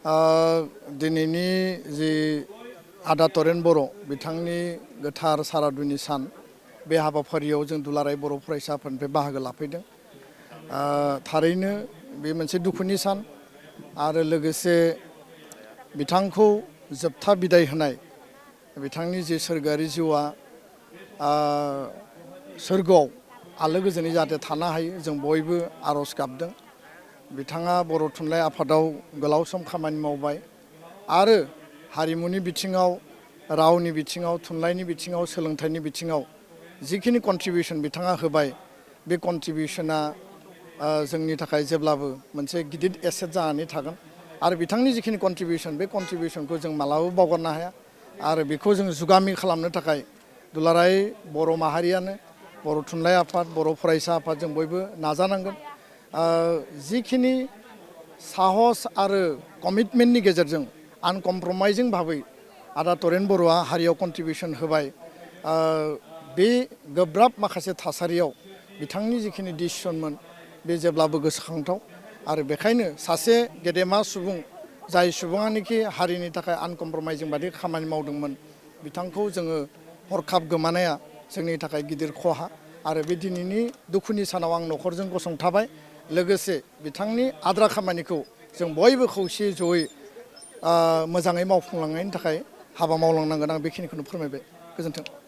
दिनैनि जि आदा बर'न बिथांनि गोथार सारादुनि सान बे हाबाफारियाव जों दुलाराय बर' फरायसाफोरनिफ्राय बाहागो लाफैदों। थारैनो बे मोनसे दुखुनि सान आरो लोगोसे बिथांखौ जोबथा बिदाय होनाय बिथांनि जि सोरगोआरि जिउआ सोरगोआव आलो गोजोनै जाहाथे थानो हायो जों बयबो आर'ज गाबदों। बिथाङा बर' थुनलाइ आफादाव गोलाव सम खामानि मावबाय आरो हारिमुनि बिथिङाव, रावनि बिथिङाव, थुनलाइनि बिथिङाव, सोलोंथाइनि बिथिङाव जिखिनि कन्ट्रिबिउसन बिथाङा होबाय बे कन्ट्रिबिउसना जोंनि थाखाय जेब्लाबो मोनसे गिदिर एसेट जानानै थागोन आरो बिथांनि जिखिनि कन्ट्रिबिउसन बे कन्ट्रिबिउसनखौ जों मालाबाबो बावगारनो हाया आरो बेखौ जों जुगामि खालामनो थाखाय दुलाराय बर' माहारियानो, बर' थुनलाइ आफाद, बर' फरायसा आफाद जों बयबो नाजानांगोन। जिखिनि साहस आरो कमिटमेन्टनि गेजेरजों आनकमप्रमाइजिं भाबै आदा बर'आ हारियाव कन्ट्रिबिउसन होबाय, बे गोब्राब माखासे थासारियाव बिथांनि जिखिनि डिसिसनमोन बे जेब्लाबो गोसोखांथाव आरो बेखायनो सासे गेदेमा सुबुं जाय सुबुङानोखि हारिनि थाखाय आनकमप्रमाइजिं बादि खामानि मावदोंमोन बिथांखौ जोङो हरखाब गोमानाया जोंनि थाखाय गिदिर खहा आरो बे दिनैनि दुखुनि सानाव आं न'खरजों गसंथाबाय। लोगोसे बिथांनि आद्रा खामानिखौ जों बयबो खौसेयै जयै मोजाङै मावफुंलांनायनि थाखाय हाबा मावलांनांगोन आं बेखिनिखौनो फोरमायबाय। गोजोन्थों।